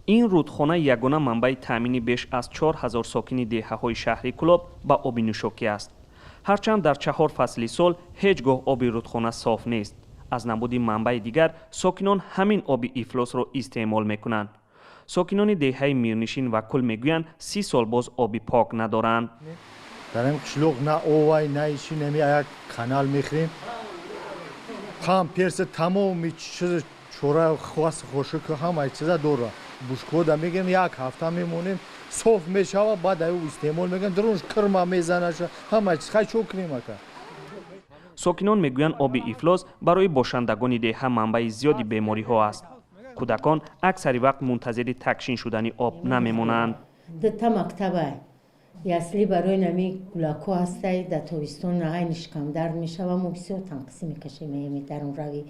Ин рудхона ягона манбаи таъмини беш аз 4000 сокини деҳаҳои шаҳри Кӯлоб ба оби нӯшокӣ аст. Ҳарчанд дар чаҳор фасли сол ҳеҷ гоҳ оби рудхона соф нест, аз набуди манбаи дигар сокинон ҳамин оби ифлосро истеъмол мекунанд. Сокинони деҳаи Мирнишин ва Кул мегӯянд, 30 сол боз оби пок надоранд. Дар ин қишлоқ на овай, на иши нами, як канал мехӯрем, памперса, тамоми чиз, чора, хос, хошук, ҳамаи чиза дора. Бушкода мегирем, як ҳафта мемонем, соф мешава, баъд аю истеъмол мекунем. Дурунш кирма мезанаша, ҳамаи чиз. Хай, чо кунем, ака? Сокинон мегӯянд, оби ифлос барои бошандагони деҳа манбаи зиёди бемориҳо аст. Кӯдакон аксари вақт мунтазири такшин шудани об намемонанд. Дута мактабай, ясли барои нами гулакҳо ҳастай. Дар тобистон айни шикамдард мешава, мо бисёр танқисӣ мекашем. Эми дарунрави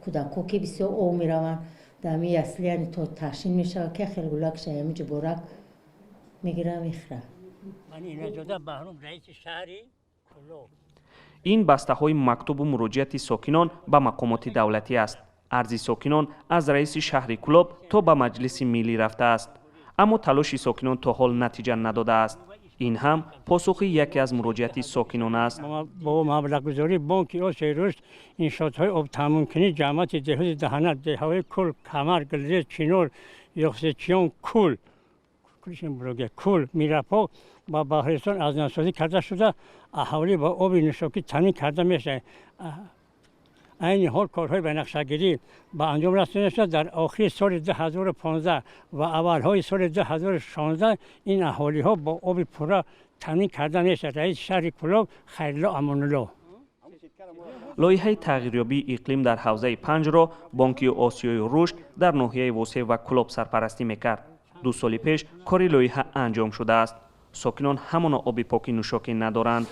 кӯдакҳо, ки бисёр об мераванд дар ами ясли, яъне то ташин мешава, ки хел гулакша ами ҷуборак мегира, мехӯра. Баҳром, раиси шаҳри Кӯлоб. Ин бастаҳои мактубу муроҷиати сокинон ба мақомоти давлатӣ аст. Арзи сокинон аз раиси шаҳри Кӯлоб то ба Маҷлиси Миллӣ рафтааст, аммо талоши сокинон то ҳол натиҷа надодааст. Ин ҳам посухи яке аз муроҷиати сокинон аст. Бо маблағгузории Бонки Осиёи Рушд иншоотҳои обтаъминкунии ҷамоати деҳоти Даҳана, деҳаҳои Кул, Камар, Гулрез, Чинор, Ёхсечиён, Кул, Кул, Мирапо ба Баҳристон аз навсозӣ карда шуда, аҳолӣ ба оби нӯшокӣ таъмин карда мешавад. Айни ҳол корҳои банақшагирӣ ба анҷом расонида шуда, дар охири соли 2015 ва аввалҳои соли 2016 ин аҳолиҳо бо оби пурра таъмин карда мешавад. Раиси шаҳри Кӯлоб Хайрулло Амонулло. Лоиҳаи тағйирёбии иқлим дар ҳавзаи Панҷро Бонки Осиёи Рушд дар ноҳияи Восеъ ва Кӯлоб сарпарастӣ мекард. 2 соли пеш кори лоиҳа анҷом шудааст. Сокинон ҳамона оби поки нӯшокӣ надоранд.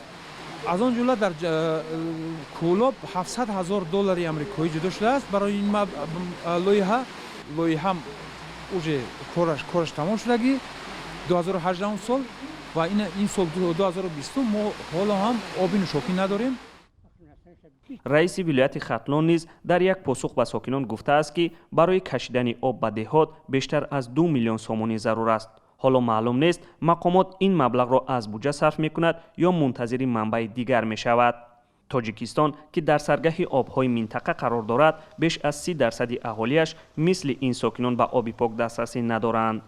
Аз он ҷумла дар Кӯлоб 700 ҳазор доллари амрикоӣ ҷудо шудааст барои ин лоиҳа. Лоиҳа уже кораш тамом шудагӣ 2018 сол ва ин сол 2020 мо ҳоло ҳам оби нӯшокӣ надорем. Раиси вилояти Хатлон низ дар як посух ба сокинон гуфтааст, ки барои кашидани об ба деҳот бештар аз 2 миллион сомонӣ зарур аст. Ҳоло маълум нест, мақомот ин маблағро аз буҷа сарф мекунад ё мунтазири манбаи дигар мешавад. Тоҷикистон, ки дар саргаҳи обҳои минтақа қарор дорад, беш аз 30 дарсади аҳолиаш мисли ин сокинон ба оби пок дастрасӣ надоранд.